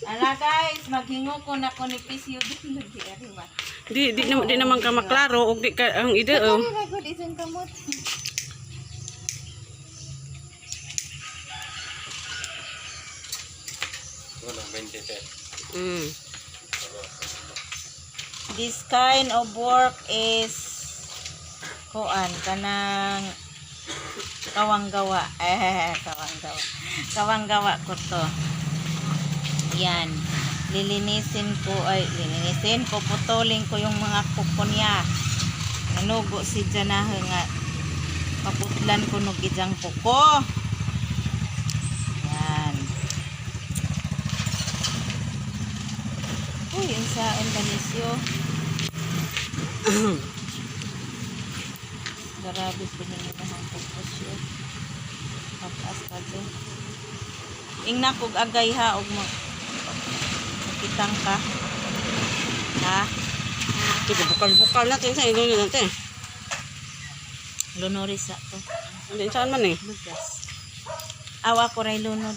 Ala guys, maghingo ko na ko ni Pisyo din lagi ari ba. Di naman ka maklaro og di ka ang ide oh. Ari ra gud isang kamot. Wala, 20 te. This kind of work is kuan kanang kawanggawa. Eh, kawanggawa. Kawanggawa ko to. Yan. Lilinisin ko ay lilinisin ko, putulin ko yung mga kuko niya. Nanugo si Janahe nga paputlan ko nog ijang kuko. Yan. Uy, unsa Indonesio. Grabe pinanginahang kuko siya. Mataas ka dyan. Ingna kog agay ha og mo. Makitang ka. Ha? Sige, bukal-bukal natin sa ilo natin. Lunori sa to. Hindi saan man eh. Lugas. Awa ko ray lunod.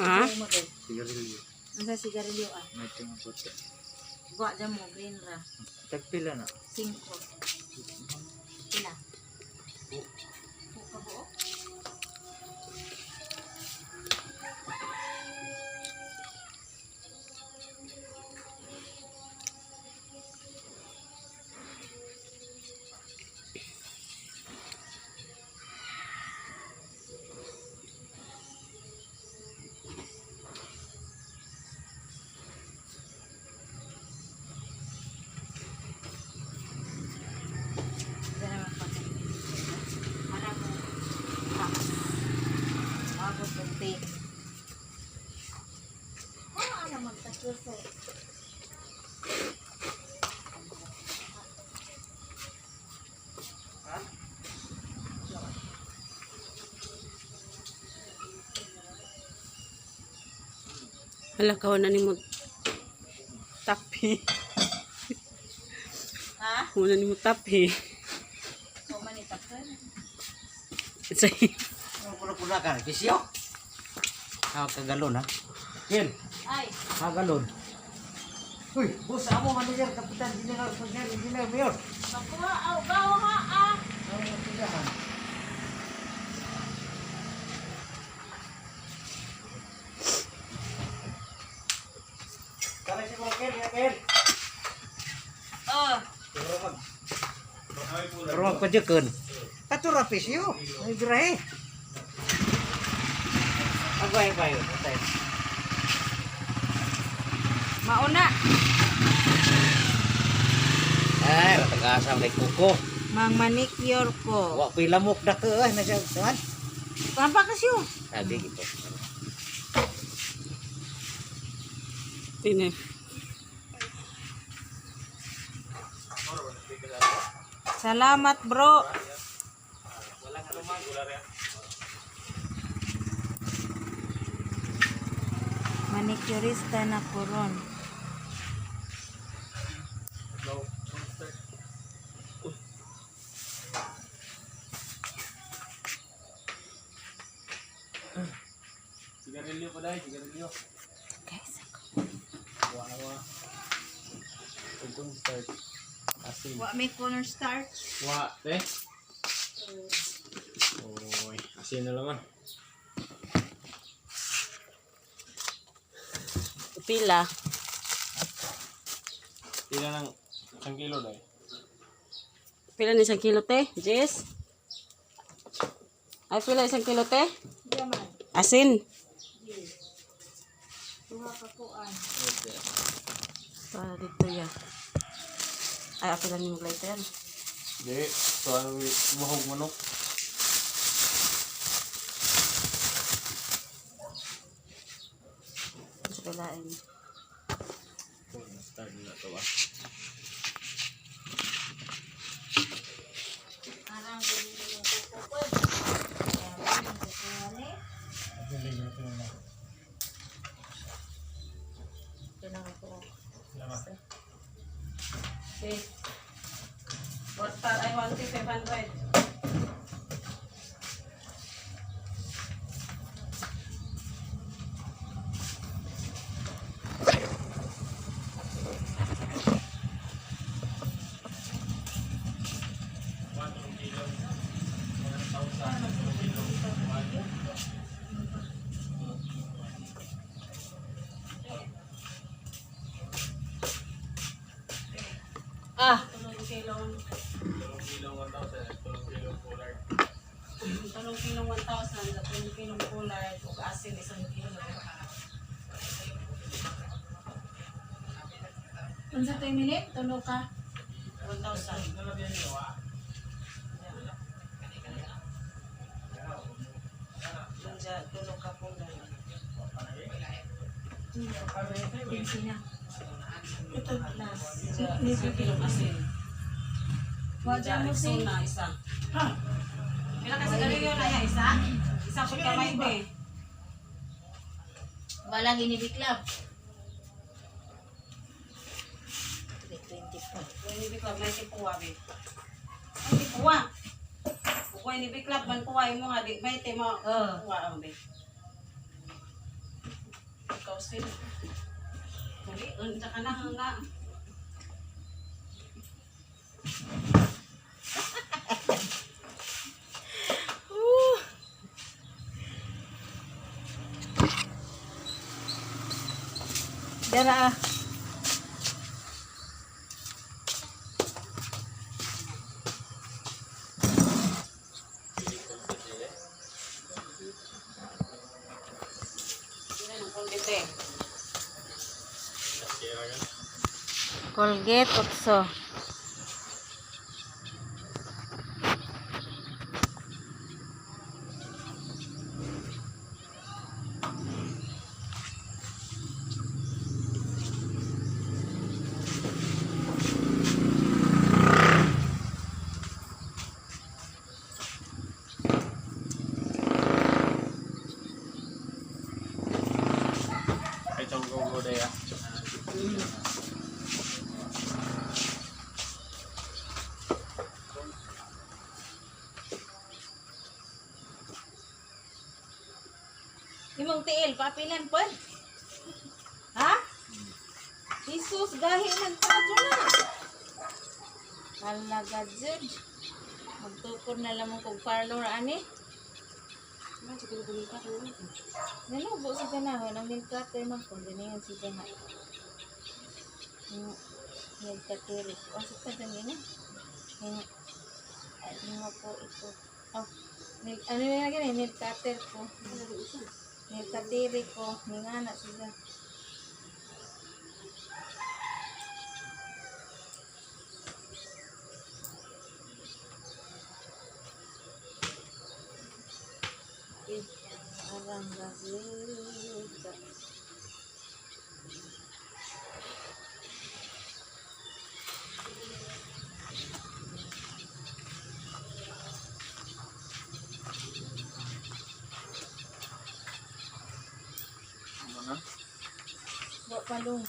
Ha? Sigarilyo. Unsa sigarilyo ah? Medyo nga puti. Buwa dyan mo green ra. Tagpila na. Singko. Pila? Buo ka buo? Diyan naman pa. Para mo. Ah. Abot og tape. Ah, ano magtakil sa Hala ka na nimo tapi. Ha? Wala nimo tapi. Kung man itakil. Say. Pula-pula ka. Kisyo. Ha, kagalon ha. Kel, Ay, kagalon. Uy, boss, amo manager, kapitan, general, engineer, engineer, mayor. makuha aw bawo ha ah. Ang tindahan. Kala si Kel, ya Kel. Oh, Pero magpadyakan. Kato ra pisyo. Ay birahe. Agway pa yun. Atay. mauna. Ay, ratagasan kay kuko. Mang manicure ko. Wa ko'y lamok na ka ay nasa saan? Pampa kasyo. Sabi gitu. Tine. Salamat, bro. Manicurista na ko ron. Sigarilyo pa dahil, sigarilyo. Guys, ako. Wa na wa. Ugong start. Asin. Wa may corner starch. Wa, te. Oy, asin na laman. Pila. Pila ng isang kilo dahil. Pila ni isang kilo te? Jess? Ay, pila isang kilo te? Yaman. Asin. Duha ka kuan. Para dito ya. Ay, ako lang yung lighter. Di, so ano, mahog manok. Sa pilain. Start na to ba? Arang ganyan yung kuko ko. Ayan, yung kuko ni. Ito na ako. Okay. Portal ay 1,500. 1 kilo. 1,000 kilo. Ah, 3 kilo. 3 kilo 1,000. 3 kilo polar. 3 kilong 1,000, 3 kilong kulay, ug asin 1 kilo. Unsa to minute? Tulo ka. 1,000. Unja, tulo ka kulay. Sina. Ito last. 1 kilong asin. Wa Unja, mo si. Rexona, isa. Pila ka sigarilyo na ya, isa? Isa po kamay te. Wala ginibiklab. 324. When ni Club, may tipuwa, be. Ay, tipuwa. Kuha ni Club, man kuha mo nga, di, may tema, Oo. kuha ang be. Ikaw sila. Muli, unsa ka na hangga. Dara ah. Sila ng kondite. Colgate otso. Ay, itong go-go day ah. Imong tiil papilan pod. Ha? Jesus gahi man pa na. Halaga jud. Magtukod na lamang kog parlor ani. Nalubo si Jana, ang milk cutter man kung ganyan si Jana. Milk cutter. O, sa pa dyan yun eh. Ano po ito? Oh, milk, ano yung ganyan? Milk cutter ko. Milk cutter ko. Ningana siya. Arang gazeta. Ano na? Wa palong.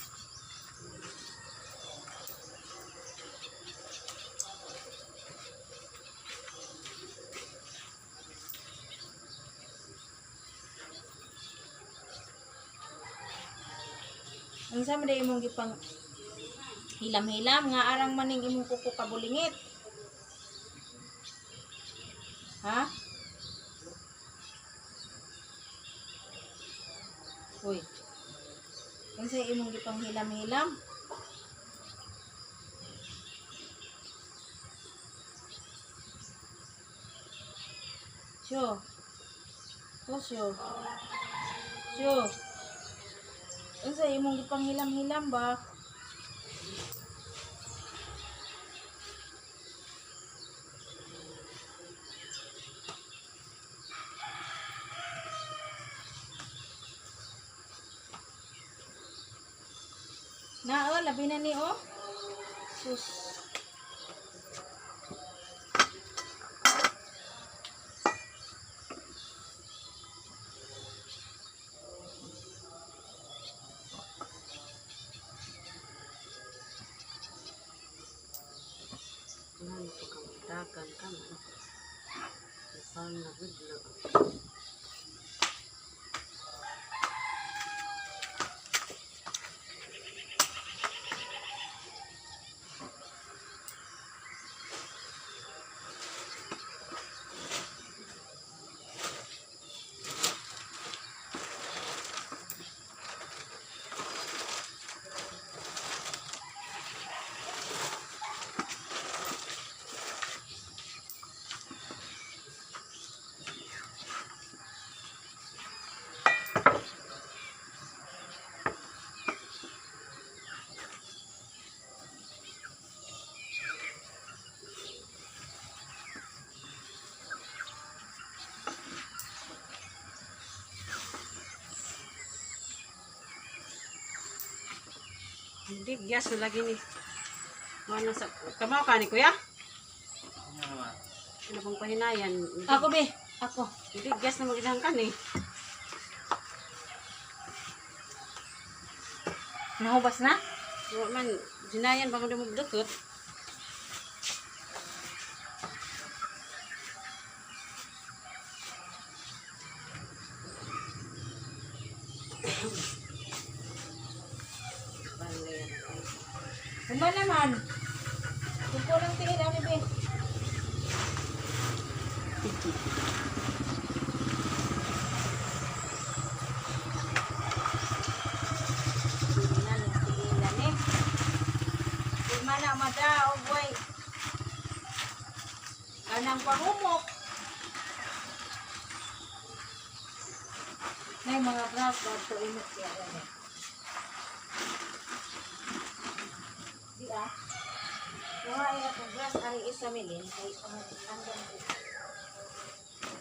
Unsa man day imong gipang hilam-hilam nga arang maning imong kuko kabulingit? Ha? Uy. Unsa imong gipang hilam-hilam? Syo. Oh, syo. Syo. Unsa imong gipang hilam-hilam ba? Na oh, labi na ni oh. Sus. Dagan ka man. Saan na bigla. Hindi, gas na lagi ni. Ano sa kamaw ka ni kuya? Ano naman? Ano pong pahinayan? Ako be, ako. Hindi, gas na mag-isang kan eh. Nahubas na? Wa man, hinayan pa ko di mo dukot. Uma naman. Kung kulang tingin, ano be? Tigilan, tigilan eh. Di man na madaog, way. Kanang pahumok. Nay, mga bras, bato init siya. Ano. Di ah. Kuha ay akong grass ari isa milin kay ang andam ko.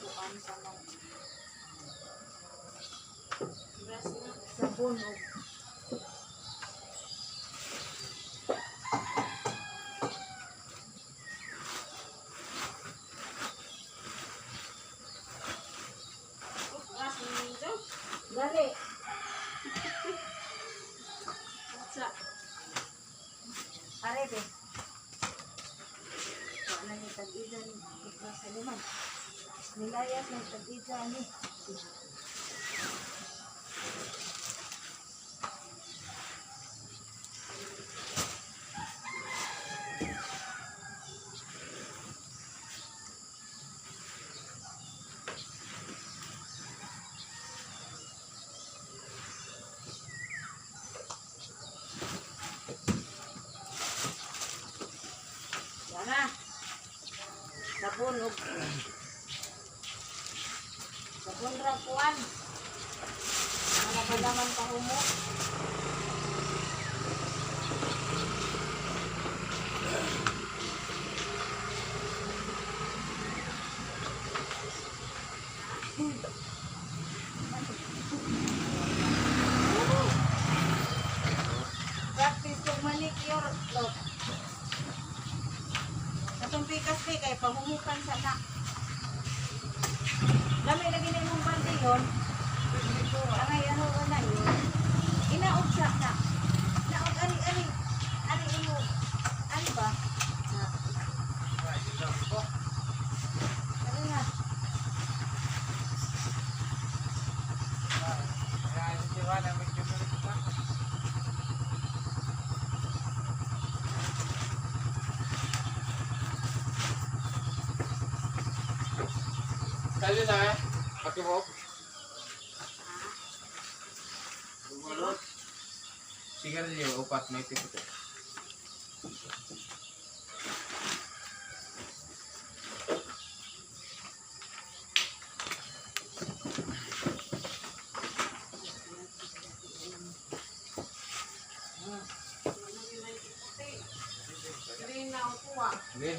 Kuan sa mga Grass na. sabon og Oh, grass na nito. Dali. Sa Are be. Wala ni tag-ida ni grass sa liman. Nilayas ng tag-ida ni. Yana. Sabon og sabon ra kuan. Mga palaman pa humo. Practice kog manicure lot. Atong pikas pi kay pahumukan sa na. Lami lagi na imong balde yon. Angay ano na yun. Inaog sa na. Naog ani ani ani imo. Ani ba? Na. Ano nga? Kali na eh. Pakibok. Bumalot. Sigarilyo, upat, may tipot. Green na ang kuha. Sige.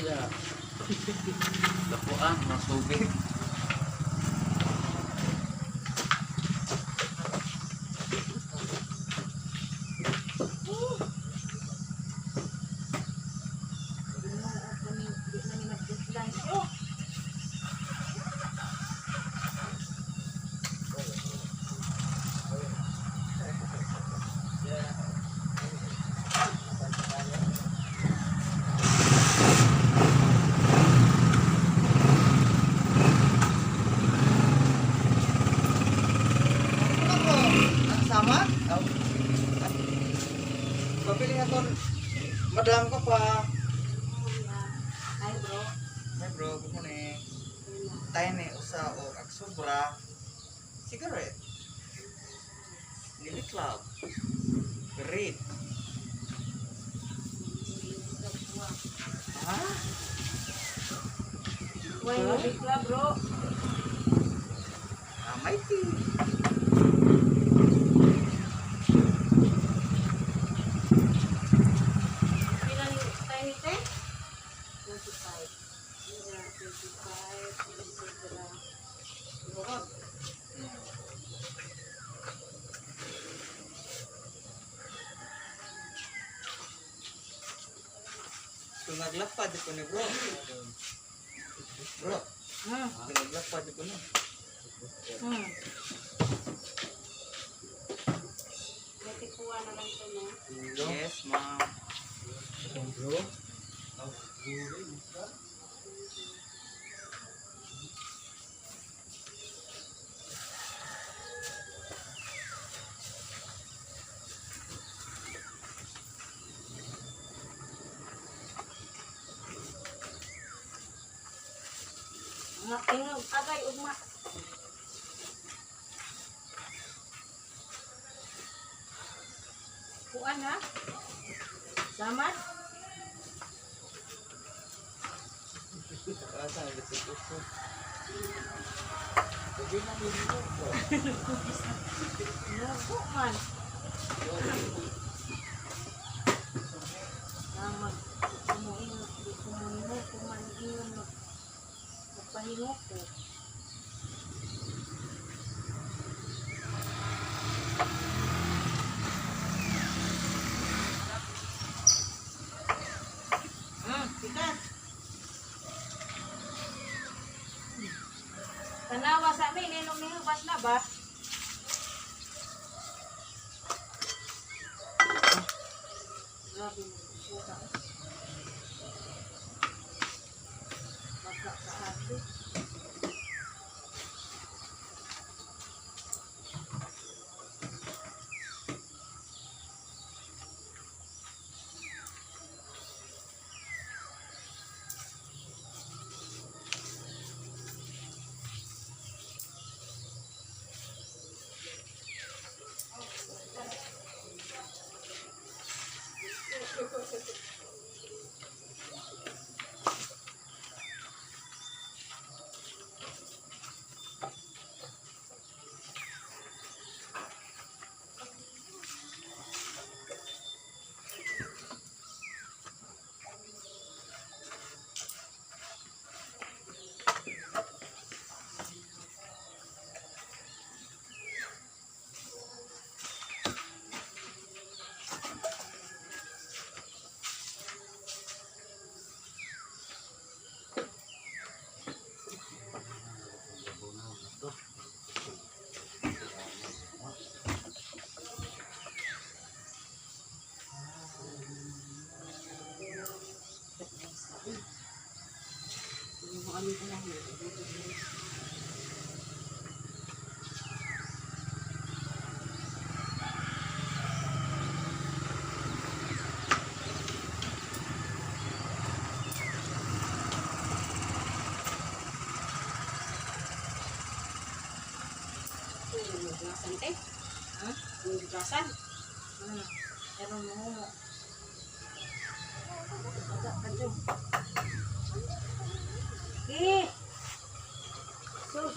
Iya. Lapuan, mas tubig. Di man ni mag-lunch. Oh. Ang sama? Pabili ako. Madam ko pa. Hi bro. Hi bro, good morning. Tayo ni usa og ag sobra cigarette. Nili Club. Great. Ha? Why no big club bro? Ah, may tea. Pila ni tayo ni te? 25. Mira, 25, etc. Burot. Kung naglapad ko ni bro. Bro, kung naglapad ko ni. Natikuha na lang to, no? Yes, ma'am. Bro. Mga tingog, agay, ugma. Kuan ha? Samad? Asa ang bitsit ko. Nuko man. Samad. Kumuin, kumuin, kumain, magpahingo ko. Sikat. Tanawa sa amin, ninong nihubas na ba? Grabe mo. Buka. Baka sa ate. Glasan te. Ha? Glasan. Pero mo. Baga ka dyan. Eh! Sus!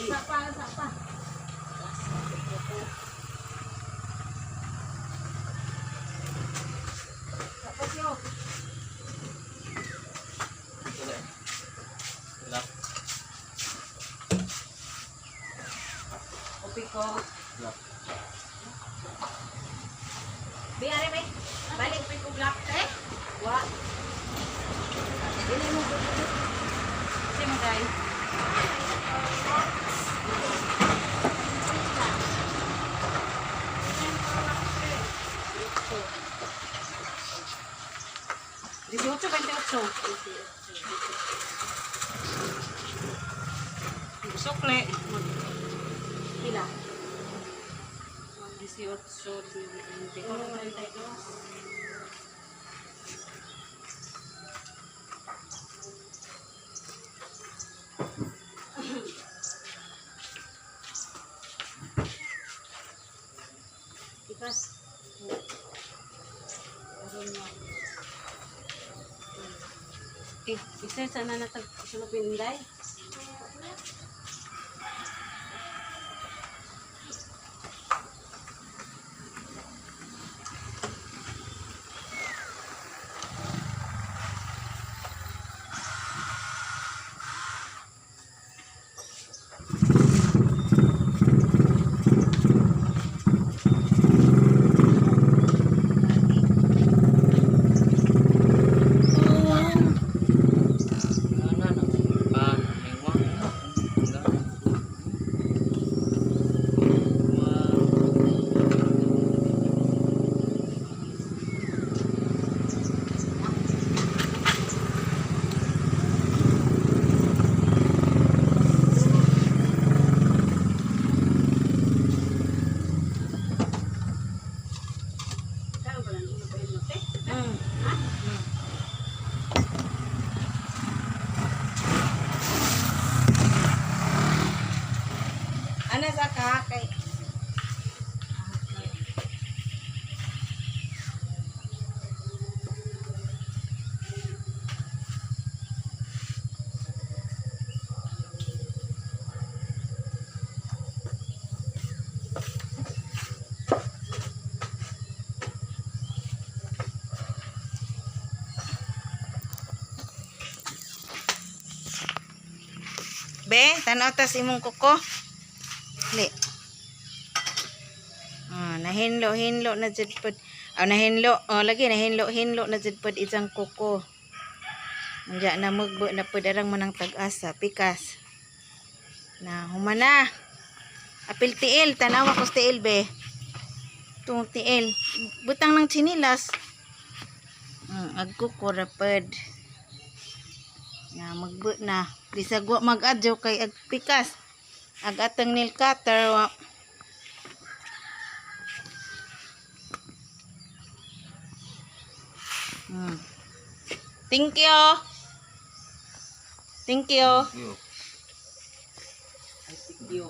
Sapa, sapa. Kopi ko. Black. Bi, ari may. Balik. Kopi ko black te. Wa. Dili mo gusto. Kasi mo dai. 18, 28. Sukle. Pila? 18, 22. Ikas. Aron mo. Eh, isa sana natag sulupin day. Ano na? Pa, may wang. Hanggang. Wow. Karon pa lang imo pa imo te. Ha? Ana sa ka kay. Be, tanaw tas imong kuko. Li. Ah, nahinlo hinlo na jud pod. Ah, nahinlo. Oh, lagi nahinlo hinlo na jud pod isang kuko. Unya na mugbo na pod arang manang tag-asa pikas. Na humana. Apil tiil, tanawa ko sa tiil be. Tung tiil. Butang ng chinilas. Agkuko ra pod. Na magbo na. Bisag wa mag-adyo kay agpikas. Ag atang nail cutter wa. Thank you. Thank you. Yo. Ay, thank you.